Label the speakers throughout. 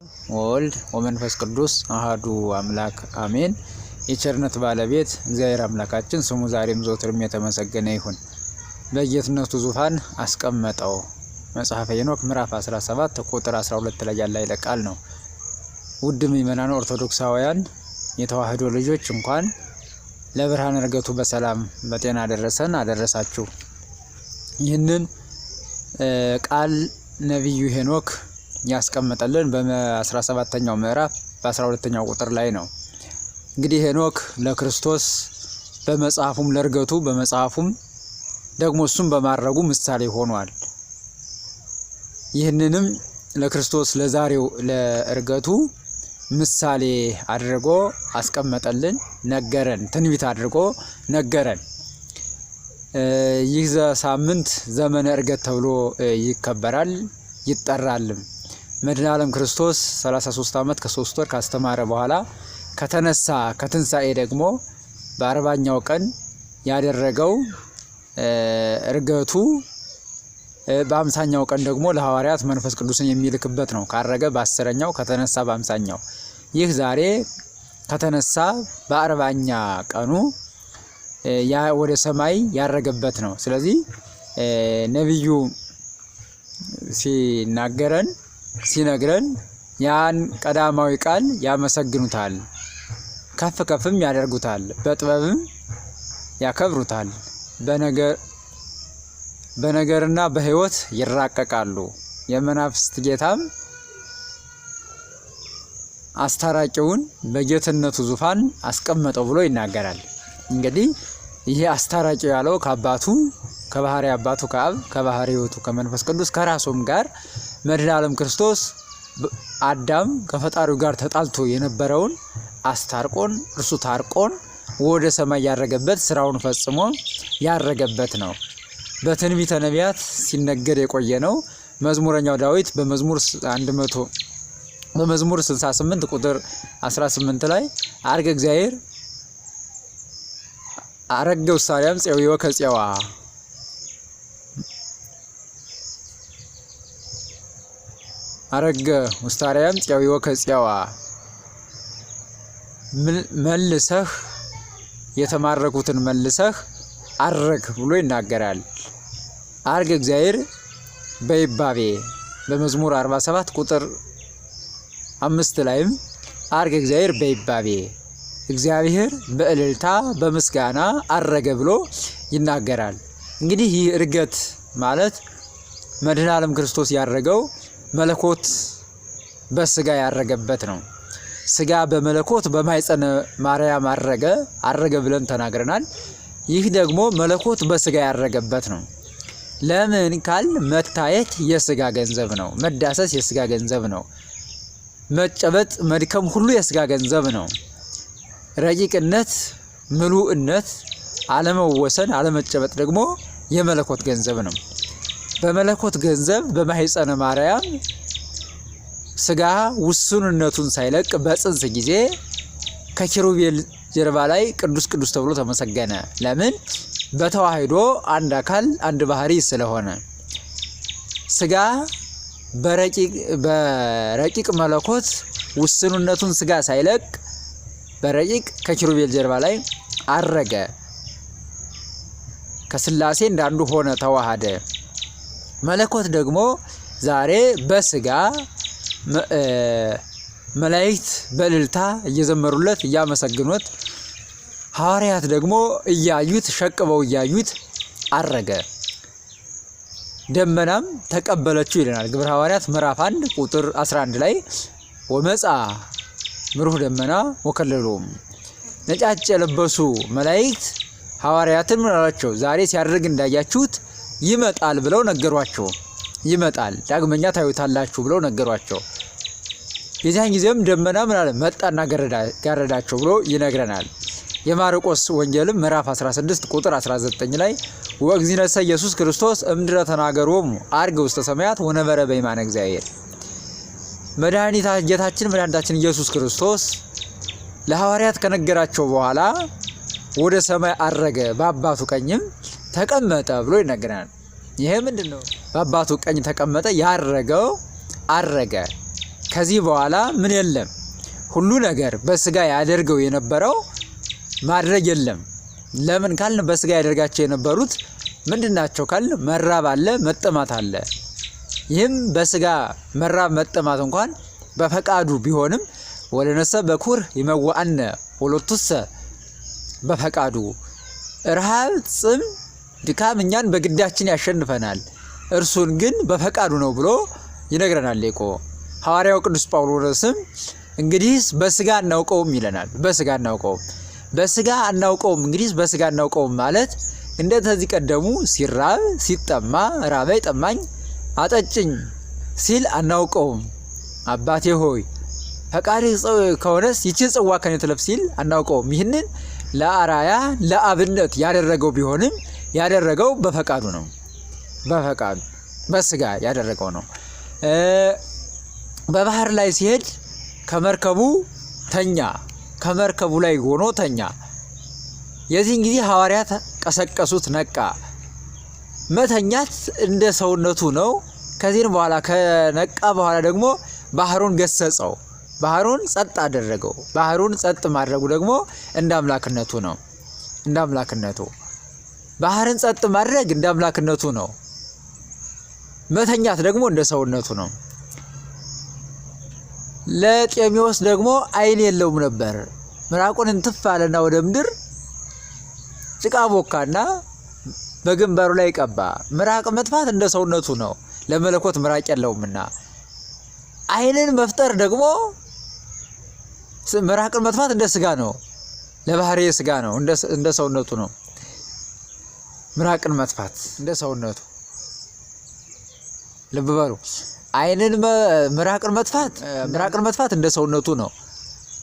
Speaker 1: ወወልድ ወመንፈስ ቅዱስ አሐዱ አምላክ አሜን። የቸርነት ባለቤት እግዚአብሔር አምላካችን ስሙ ዛሬም ዘወትርም የተመሰገነ ይሁን። በጌትነቱ ዙፋን አስቀመጠው። መጽሐፈ ሄኖክ ምዕራፍ 17 ቁጥር 12 ላይ ያለ ኃይለ ቃል ነው። ውድ ምእመናን ኦርቶዶክሳውያን የተዋሕዶ ልጆች፣ እንኳን ለብርሃነ ዕርገቱ በሰላም በጤና አደረሰን አደረሳችሁ። ይህንን ቃል ነቢዩ ሄኖክ ያስቀመጠልን በ17ኛው ምዕራፍ በ12ኛው ቁጥር ላይ ነው። እንግዲህ ሄኖክ ለክርስቶስ በመጽሐፉም፣ ለእርገቱ በመጽሐፉም፣ ደግሞ እሱም በማድረጉ ምሳሌ ሆኗል። ይህንንም ለክርስቶስ ለዛሬው ለእርገቱ ምሳሌ አድርጎ አስቀመጠልን፣ ነገረን፣ ትንቢት አድርጎ ነገረን። ይህ ሳምንት ዘመነ እርገት ተብሎ ይከበራል ይጠራልም። መድኃኔ ዓለም ክርስቶስ 33 ዓመት ከ3 ወር ካስተማረ በኋላ ከተነሳ፣ ከትንሣኤ ደግሞ በ40ኛው ቀን ያደረገው እርገቱ፣ በ50ኛው ቀን ደግሞ ለሐዋርያት መንፈስ ቅዱስን የሚልክበት ነው። ካረገ በ10ኛው፣ ከተነሳ በ50ኛው። ይህ ዛሬ ከተነሳ በ40ኛ ቀኑ ወደ ሰማይ ያረገበት ነው። ስለዚህ ነቢዩ ሲናገረን፣ ሲነግረን ያን ቀዳማዊ ቃል ያመሰግኑታል፣ ከፍ ከፍም ያደርጉታል፣ በጥበብም ያከብሩታል፣ በነገርና በሕይወት ይራቀቃሉ። የመናፍስት ጌታም አስታራቂውን በጌትነቱ ዙፋን አስቀመጠው ብሎ ይናገራል። እንግዲህ ይሄ አስታራቂው ያለው ከአባቱ፣ ከባህሪ አባቱ ከአብ፣ ከባህሪ ሕይወቱ ከመንፈስ ቅዱስ፣ ከራሱም ጋር መድኃኔ ዓለም ክርስቶስ አዳም ከፈጣሪው ጋር ተጣልቶ የነበረውን አስታርቆን፣ እርሱ ታርቆን ወደ ሰማይ ያረገበት፣ ስራውን ፈጽሞ ያረገበት ነው። በትንቢተ ነቢያት ሲነገር የቆየ ነው። መዝሙረኛው ዳዊት በመዝሙር 100፣ በመዝሙር 68 ቁጥር 18 ላይ አርገ እግዚአብሔር አረገ ውሳሪያም ፄዊወ ከፄዋ፣ አረገ ውስታርያም ፄዊወ ከፄዋ፣ መልሰህ የተማረኩትን መልሰህ አረግ ብሎ ይናገራል። አርገ እግዚአብሔር በይባቤ፣ በመዝሙር 47 ቁጥር 5 ላይም አርገ እግዚአብሔር በይባቤ፣ እግዚአብሔር በእልልታ በምስጋና አረገ ብሎ ይናገራል። እንግዲህ ይህ እርገት ማለት መድኃኔ ዓለም ክርስቶስ ያረገው መለኮት በስጋ ያረገበት ነው። ስጋ በመለኮት በማኅፀነ ማርያም አረገ፣ አረገ ብለን ተናግረናል። ይህ ደግሞ መለኮት በስጋ ያረገበት ነው። ለምን ካል መታየት የስጋ ገንዘብ ነው። መዳሰስ የስጋ ገንዘብ ነው። መጨበጥ፣ መድከም ሁሉ የስጋ ገንዘብ ነው። ረቂቅነት፣ ምሉእነት፣ አለመወሰን፣ አለመጨበጥ ደግሞ የመለኮት ገንዘብ ነው። በመለኮት ገንዘብ በማኅፀነ ማርያም ስጋ ውሱንነቱን ሳይለቅ በጽንስ ጊዜ ከኪሩቤል ጀርባ ላይ ቅዱስ ቅዱስ ተብሎ ተመሰገነ። ለምን? በተዋሕዶ አንድ አካል አንድ ባህሪ ስለሆነ፣ ስጋ በረቂቅ መለኮት ውስኑነቱን ስጋ ሳይለቅ በረቂቅ ከኪሩቤል ጀርባ ላይ አረገ። ከስላሴ እንዳንዱ ሆነ፣ ተዋሃደ። መለኮት ደግሞ ዛሬ በስጋ መላእክት በእልልታ እየዘመሩለት እያመሰግኑት፣ ሐዋርያት ደግሞ እያዩት፣ ሸቅበው እያዩት አረገ። ደመናም ተቀበለችው ይለናል። ግብረ ሐዋርያት ምዕራፍ 1 ቁጥር 11 ላይ ወመጽአ ምሩህ ደመና ወከለሎም፣ ነጫጭ የለበሱ መላእክት ሐዋርያትን ምን አሏቸው? ዛሬ ሲያደርግ እንዳያችሁት ይመጣል ብለው ነገሯቸው። ይመጣል፣ ዳግመኛ ታዩታላችሁ ብለው ነገሯቸው። የዚያን ጊዜም ደመና ምን አለ? መጣና ጋረዳቸው ብሎ ይነግረናል። የማርቆስ ወንጌልም ምዕራፍ 16 ቁጥር 19 ላይ ወእግዚእነሰ ኢየሱስ ክርስቶስ እምድረ ተናገሮሙ አርገ ውስተ ሰማያት ወነበረ በየማነ እግዚአብሔር፣ መድኃኒታ ጌታችን መድኃኒታችን ኢየሱስ ክርስቶስ ለሐዋርያት ከነገራቸው በኋላ ወደ ሰማይ አረገ፣ በአባቱ ቀኝም ተቀመጠ ብሎ ይነግረናል። ይሄ ምንድን ነው? በአባቱ ቀኝ ተቀመጠ፣ ያረገው አረገ። ከዚህ በኋላ ምን የለም፣ ሁሉ ነገር በስጋ ያደርገው የነበረው ማድረግ የለም። ለምን ካልን በስጋ ያደርጋቸው የነበሩት ምንድን ናቸው ካልን መራብ አለ፣ መጠማት አለ። ይህም በስጋ መራብ መጠማት እንኳን በፈቃዱ ቢሆንም ወለነሰ በኩር ይመዋአነ ወሎቱሰ በፈቃዱ ረሃብ፣ ጽም፣ ድካም እኛን በግዳችን ያሸንፈናል፣ እርሱን ግን በፈቃዱ ነው ብሎ ይነግረናል ሊቁ ሐዋርያው ቅዱስ ጳውሎስም እንግዲህስ በስጋ አናውቀውም ይለናል። በስጋ አናውቀውም፣ በስጋ አናውቀውም። እንግዲህስ በስጋ አናውቀውም ማለት እንደ ተዚህ ቀደሙ ሲራብ ሲጠማ ራበኝ ጠማኝ አጠጭኝ ሲል አናውቀውም። አባቴ ሆይ ፈቃድህ ከሆነስ ይቺ ጽዋ ከኔ ትለፍ ሲል አናውቀውም። ይህንን ለአራያ ለአብነት ያደረገው ቢሆንም ያደረገው በፈቃዱ ነው። በፈቃዱ በስጋ ያደረገው ነው። በባህር ላይ ሲሄድ ከመርከቡ ተኛ። ከመርከቡ ላይ ሆኖ ተኛ። የዚህን ጊዜ ሐዋርያት ቀሰቀሱት፣ ነቃ። መተኛት እንደ ሰውነቱ ነው። ከዚህን በኋላ ከነቃ በኋላ ደግሞ ባህሩን ገሰጸው። ባህሩን ጸጥ አደረገው። ባህሩን ጸጥ ማድረጉ ደግሞ እንደ አምላክነቱ ነው። እንደ አምላክነቱ ባህርን ጸጥ ማድረግ እንደ አምላክነቱ ነው። መተኛት ደግሞ እንደ ሰውነቱ ነው። ለጤሜዎስ ደግሞ ዓይን የለውም ነበር። ምራቁን እንትፍ አለና ወደ ምድር ጭቃ ቦካና በግንባሩ ላይ ቀባ። ምራቅ መጥፋት እንደ ሰውነቱ ነው። ለመለኮት ምራቅ የለውምና ዓይንን መፍጠር ደግሞ ምራቅን መጥፋት እንደ ስጋ ነው። ለባህሪ ስጋ ነው፣ እንደ ሰውነቱ ነው። ምራቅን መጥፋት እንደ ሰውነቱ ልብ በሉ። ዓይንን ምራቅን መጥፋት ምራቅን መጥፋት እንደ ሰውነቱ ነው።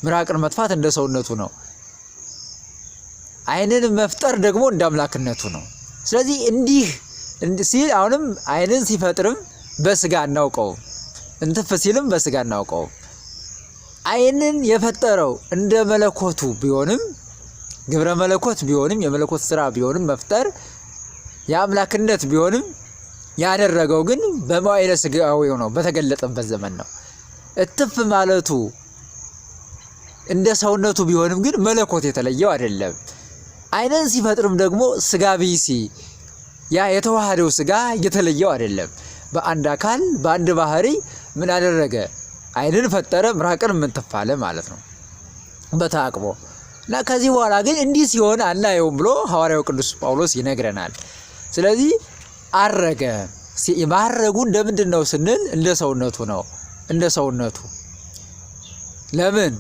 Speaker 1: ምራቅን መጥፋት እንደ ሰውነቱ ነው። ዓይንን መፍጠር ደግሞ እንደ አምላክነቱ ነው። ስለዚህ እንዲህ ሲል አሁንም ዓይንን ሲፈጥርም በስጋ አናውቀውም፣ እንትፍ ሲልም በስጋ አናውቀውም። ዓይንን የፈጠረው እንደ መለኮቱ ቢሆንም ግብረ መለኮት ቢሆንም የመለኮት ስራ ቢሆንም መፍጠር የአምላክነት ቢሆንም ያደረገው ግን በመዋዕለ ሥጋዌው ነው፣ በተገለጠበት ዘመን ነው። እትፍ ማለቱ እንደ ሰውነቱ ቢሆንም ግን መለኮት የተለየው አይደለም። ዓይንን ሲፈጥርም ደግሞ ስጋ ብእሲ ያ የተዋሃደው ስጋ የተለየው አይደለም። በአንድ አካል በአንድ ባህሪ ምን አደረገ? ዓይንን ፈጠረ፣ ምራቅን ምንትፍ አለ ማለት ነው በተአቅቦ እና ከዚህ በኋላ ግን እንዲህ ሲሆን አናየውም ብሎ ሐዋርያው ቅዱስ ጳውሎስ ይነግረናል። ስለዚህ አረገ። ማረጉ እንደምንድን ነው ስንል እንደ ሰውነቱ ነው። እንደ ሰውነቱ ለምን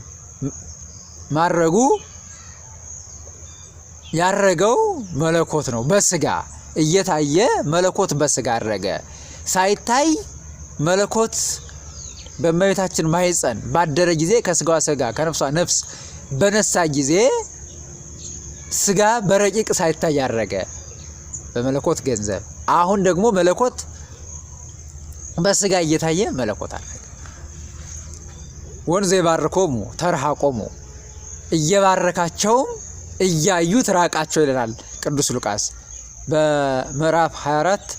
Speaker 1: ማረጉ? ያረገው መለኮት ነው። በስጋ እየታየ መለኮት በስጋ አረገ። ሳይታይ መለኮት በእመቤታችን ማኅፀን ባደረ ጊዜ ከስጋዋ ስጋ ከነፍሷ ነፍስ በነሳ ጊዜ ስጋ በረቂቅ ሳይታይ ያረገ በመለኮት ገንዘብ። አሁን ደግሞ መለኮት በስጋ እየታየ መለኮት አረገ። ወንዘ ይባርኮሙ ተርሃቆሙ እየባረካቸውም እያዩት ራቃቸው ይለናል ቅዱስ ሉቃስ በምዕራፍ 24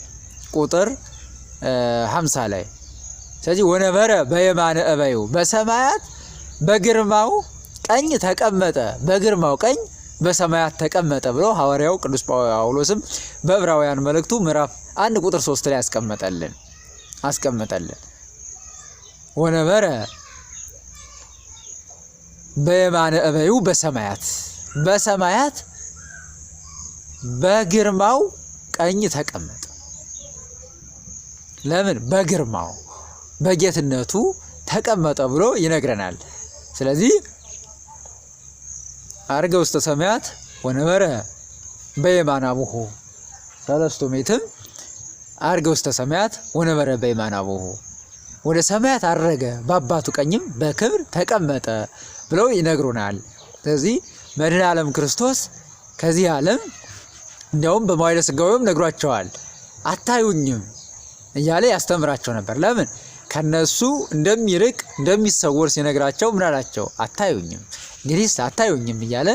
Speaker 1: ቁጥር 50 ላይ። ስለዚህ ወነበረ በየማነ እበዩ በሰማያት በግርማው ቀኝ ተቀመጠ፣ በግርማው ቀኝ በሰማያት ተቀመጠ ብሎ ሐዋርያው ቅዱስ ጳውሎስም በዕብራውያን መልእክቱ ምዕራፍ 1 ቁጥር 3 ላይ አስቀመጠልን። ወነበረ በየማነ እበዩ በሰማያት በሰማያት በግርማው ቀኝ ተቀመጠ። ለምን? በግርማው በጌትነቱ ተቀመጠ ብሎ ይነግረናል። ስለዚህ አርገ ውስተ ሰማያት ወነበረ በየማነ አቡሁ ሰለስቱ ምዕትም አርገ ውስተ ሰማያት ወነበረ በየማነ አቡሁ ወደ ሰማያት አረገ በአባቱ ቀኝም በክብር ተቀመጠ ብለው ይነግሩናል። ስለዚህ መድኃኔ ዓለም ክርስቶስ ከዚህ ዓለም እንዲያውም በመዋዕለ ሥጋዌውም ነግሯቸዋል። አታዩኝም እያለ ያስተምራቸው ነበር። ለምን? ከነሱ እንደሚርቅ እንደሚሰወር ሲነግራቸው ምን አላቸው? አታዩኝም፣ እንግዲህስ አታዩኝም እያለ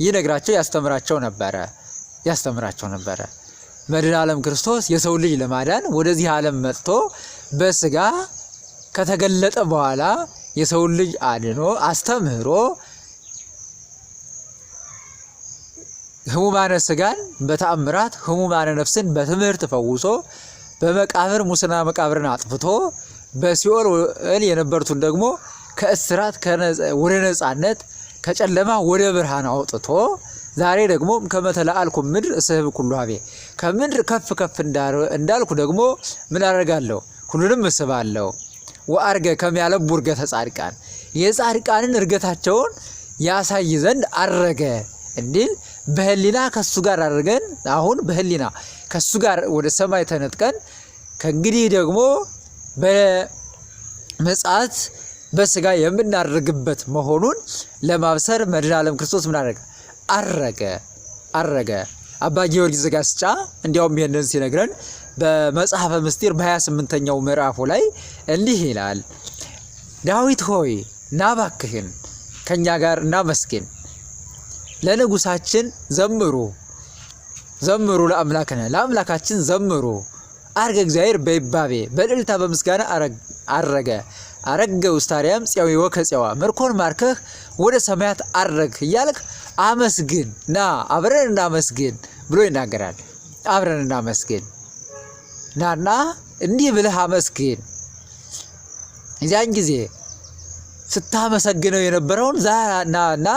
Speaker 1: ይነግራቸው ያስተምራቸው ነበረ ያስተምራቸው ነበረ። መድኃኔ ዓለም ክርስቶስ የሰው ልጅ ለማዳን ወደዚህ ዓለም መጥቶ በስጋ ከተገለጠ በኋላ የሰውን ልጅ አድኖ አስተምህሮ ህሙማነ ስጋን በተአምራት ህሙማነ ነፍስን በትምህርት ፈውሶ በመቃብር ሙስና መቃብርን አጥፍቶ በሲኦል የነበሩትን ደግሞ ከእስራት ወደ ነጻነት ከጨለማ ወደ ብርሃን አውጥቶ ዛሬ ደግሞ ከመተለአልኩ ምድር እስህብ ኩሉ ሀቤ ከምድር ከፍ ከፍ እንዳልኩ ደግሞ ምን አደርጋለሁ? ሁሉንም እስባለሁ። ወአርገ ከሚያለቡ እርገተ ጻድቃን የጻድቃንን እርገታቸውን ያሳይ ዘንድ አረገ እንዲል በህሊና ከሱ ጋር አድርገን አሁን በህሊና ከሱ ጋር ወደ ሰማይ ተነጥቀን ከእንግዲህ ደግሞ በምጽአት በስጋ የምናደርግበት መሆኑን ለማብሰር መድኃኔ ዓለም ክርስቶስ ምን አደረገ? አረገ አረገ። አባ ጊዮርጊስ ዘጋስጫ እንዲያውም ይህንን ሲነግረን በመጽሐፈ ምስጢር በ28ኛው ምዕራፉ ላይ እንዲህ ይላል። ዳዊት ሆይ ና እባክህን ከእኛ ጋር እናመስግን፣ ለንጉሳችን ዘምሩ፣ ዘምሩ ለአምላክነ ለአምላካችን ዘምሩ። አርገ እግዚአብሔር በይባቤ በእልልታ በምስጋና አረገ። አረገ ውስተ አርያም ፄዊወ ከፄዋ ምርኮን ማርከህ ወደ ሰማያት አረግህ እያልክ አመስግን፣ ና አብረን እናመስግን ብሎ ይናገራል። አብረን እናመስግን ናና እንዲህ ብለህ አመስግን። እዚያን ጊዜ ስታመሰግነው የነበረውን ና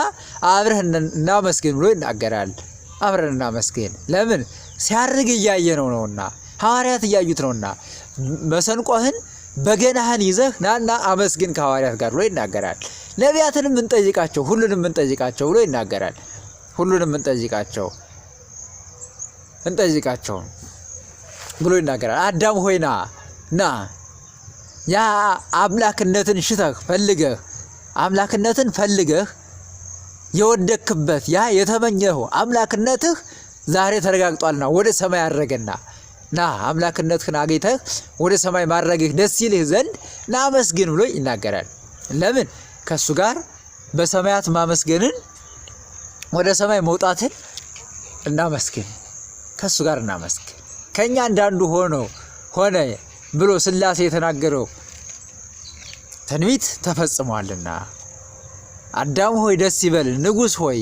Speaker 1: አብረህ እናመስግን ብሎ ይናገራል። አብረን እናመስግን። ለምን ሲያርግ እያየ ነው ነውና፣ ሐዋርያት እያዩት ነውና፣ መሰንቆህን በገናህን ይዘህ ናና አመስግን ከሐዋርያት ጋር ብሎ ይናገራል። ነቢያትንም እንጠይቃቸው፣ ሁሉንም እንጠይቃቸው ብሎ ይናገራል። ሁሉንም እንጠይቃቸው እንጠይቃቸው ብሎ ይናገራል። አዳም ሆይ ና ና ያ አምላክነትን ሽተህ ፈልገህ አምላክነትን ፈልገህ የወደክበት ያ የተመኘኸው አምላክነትህ ዛሬ ተረጋግጧልና ወደ ሰማይ አረገና ና አምላክነትህን አግኝተህ ወደ ሰማይ ማድረግህ ደስ ይልህ ዘንድ ና አመስግን ብሎ ይናገራል። ለምን ከእሱ ጋር በሰማያት ማመስገንን ወደ ሰማይ መውጣትን እናመስግን፣ ከእሱ ጋር እናመስግን። ከእኛ አንዳንዱ ሆኖ ሆነ ብሎ ሥላሴ የተናገረው ትንቢት ተፈጽሟልና አዳም ሆይ ደስ ይበል፣ ንጉሥ ሆይ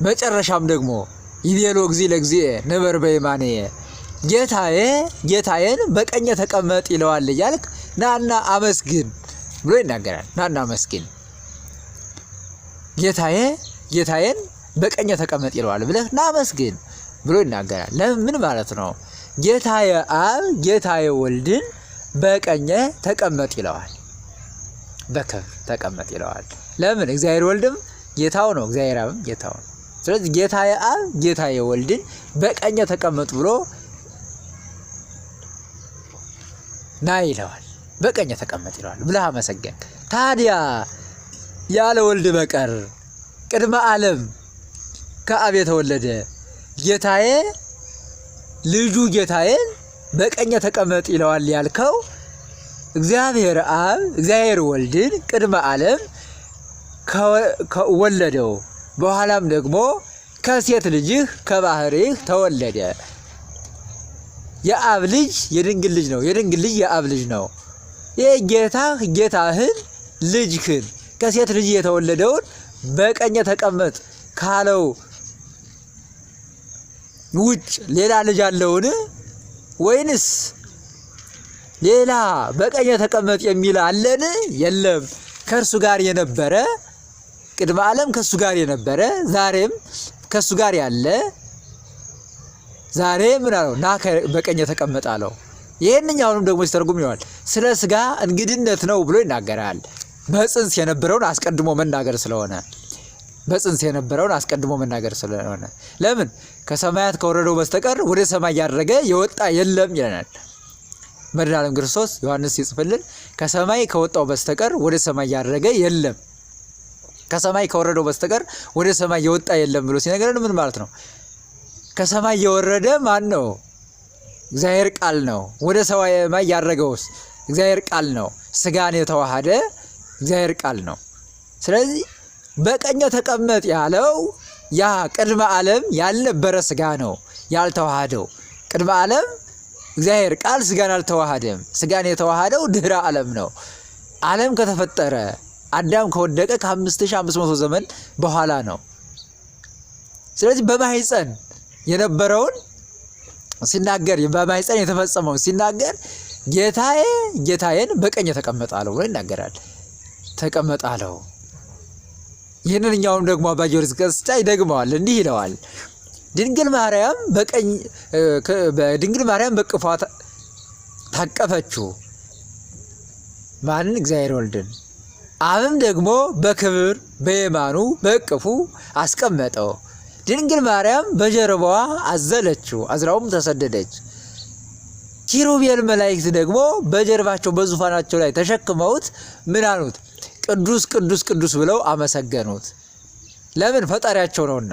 Speaker 1: መጨረሻም ደግሞ ይቤሎ እግዚእ ለእግዚእ ንበር በየማንየ ጌታዬ ጌታዬን በቀኜ ተቀመጥ ይለዋል እያልክ ናና አመስግን ብሎ ይናገራል። ናና አመስግን ጌታዬ ጌታዬን በቀኜ ተቀመጥ ይለዋል ብለህ ና አመስግን ብሎ ይናገራል። ለምን ማለት ነው? ጌታዬ አብ ጌታዬ ወልድን በቀኜ ተቀመጥ ይለዋል። በክብር ተቀመጥ ይለዋል። ለምን? እግዚአብሔር ወልድም ጌታው ነው፣ እግዚአብሔር አብም ጌታው ነው። ስለዚህ ጌታዬ አብ ጌታዬ ወልድን በቀኜ ተቀመጥ ብሎ ና ይለዋል። በቀኜ ተቀመጥ ይለዋል ብለህ አመሰገን። ታዲያ ያለ ወልድ በቀር ቅድመ ዓለም ከአብ የተወለደ ጌታዬ ልጁ ጌታዬን በቀኜ ተቀመጥ ይለዋል ያልከው እግዚአብሔር አብ እግዚአብሔር ወልድን ቅድመ ዓለም ወለደው። በኋላም ደግሞ ከሴት ልጅህ ከባህሪህ ተወለደ። የአብ ልጅ የድንግል ልጅ ነው። የድንግል ልጅ የአብ ልጅ ነው። ይህ ጌታህ ጌታህን ልጅህን ከሴት ልጅ የተወለደውን በቀኜ ተቀመጥ ካለው ውጭ ሌላ ልጅ አለውን? ወይንስ ሌላ በቀኜ ተቀመጥ የሚል አለን? የለም። ከእርሱ ጋር የነበረ ቅድመ ዓለም ከእሱ ጋር የነበረ ዛሬም ከእሱ ጋር ያለ ዛሬ ምን አለው? ና በቀኝ ተቀመጥ አለው። ይህንኛውንም ደግሞ ሲተርጉም ይሆናል ስለ ስጋ እንግድነት ነው ብሎ ይናገራል። በጽንስ የነበረውን አስቀድሞ መናገር ስለሆነ በጽንስ የነበረውን አስቀድሞ መናገር ስለሆነ ለምን ከሰማያት ከወረደው በስተቀር ወደ ሰማይ ያደረገ የወጣ የለም ይለናል። መድኃኔ ዓለም ክርስቶስ ዮሐንስ ሲጽፍልን ከሰማይ ከወጣው በስተቀር ወደ ሰማይ ያደረገ የለም፣ ከሰማይ ከወረደው በስተቀር ወደ ሰማይ የወጣ የለም ብሎ ሲነግረን ምን ማለት ነው? ከሰማይ የወረደ ማን ነው? እግዚአብሔር ቃል ነው። ወደ ሰማይ ያረገውስ እግዚአብሔር ቃል ነው። ስጋን የተዋሃደ እግዚአብሔር ቃል ነው። ስለዚህ በቀኘ ተቀመጥ ያለው ያ ቅድመ ዓለም ያልነበረ ስጋ ነው ያልተዋሃደው። ቅድመ ዓለም እግዚአብሔር ቃል ስጋን አልተዋሃደም። ስጋን የተዋሃደው ድህረ ዓለም ነው። ዓለም ከተፈጠረ አዳም ከወደቀ ከ5500 ዘመን በኋላ ነው። ስለዚህ በማህፀን የነበረውን ሲናገር፣ በማህፀን የተፈጸመውን ሲናገር ጌታዬ ጌታዬን በቀኝ ተቀመጥ አለው ብሎ ይናገራል። ተቀመጥ አለው። ይህንን እኛውም ደግሞ አባ ጊዮርጊስ ዘጋስጫ ይደግመዋል። እንዲህ ይለዋል። ድንግል ማርያም በቀኝ ድንግል ማርያም በቅፏ ታቀፈችው ማንን? እግዚአብሔር ወልድን። አብም ደግሞ በክብር በየማኑ በእቅፉ አስቀመጠው። ድንግል ማርያም በጀርባዋ አዘለችው፣ አዝራውም ተሰደደች። ኪሩቤል መላእክት ደግሞ በጀርባቸው በዙፋናቸው ላይ ተሸክመውት ምን አሉት? ቅዱስ ቅዱስ ቅዱስ ብለው አመሰገኑት። ለምን? ፈጣሪያቸው ነውና።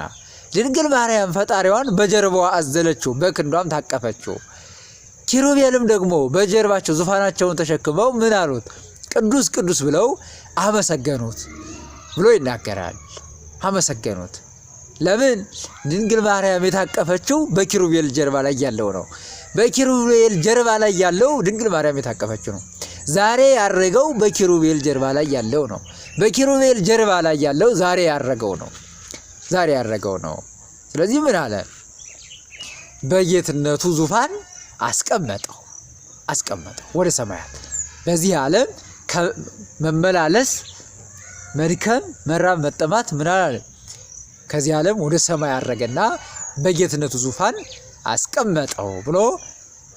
Speaker 1: ድንግል ማርያም ፈጣሪዋን በጀርባዋ አዘለችው፣ በክንዷም ታቀፈችው። ኪሩቤልም ደግሞ በጀርባቸው ዙፋናቸውን ተሸክመው ምን አሉት? ቅዱስ ቅዱስ ብለው አመሰገኑት ብሎ ይናገራል። አመሰገኑት። ለምን? ድንግል ማርያም የታቀፈችው በኪሩቤል ጀርባ ላይ ያለው ነው። በኪሩቤል ጀርባ ላይ ያለው ድንግል ማርያም የታቀፈችው ነው። ዛሬ ያረገው በኪሩቤል ጀርባ ላይ ያለው ነው። በኪሩቤል ጀርባ ላይ ያለው ዛሬ ያረገው ነው። ዛሬ ያረገው ነው። ስለዚህ ምን አለ? በጌትነቱ ዙፋን አስቀመጠው አስቀመጠው ወደ ሰማያት። በዚህ ዓለም መመላለስ፣ መድከም፣ መራብ፣ መጠማት ምን አለ? ከዚህ ዓለም ወደ ሰማይ አረገና በጌትነቱ ዙፋን አስቀመጠው ብሎ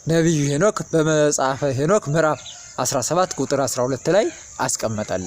Speaker 1: ነቢዩ ሄኖክ በመጽሐፈ ሄኖክ ምዕራፍ 17 ቁጥር 12 ላይ አስቀመጠልን።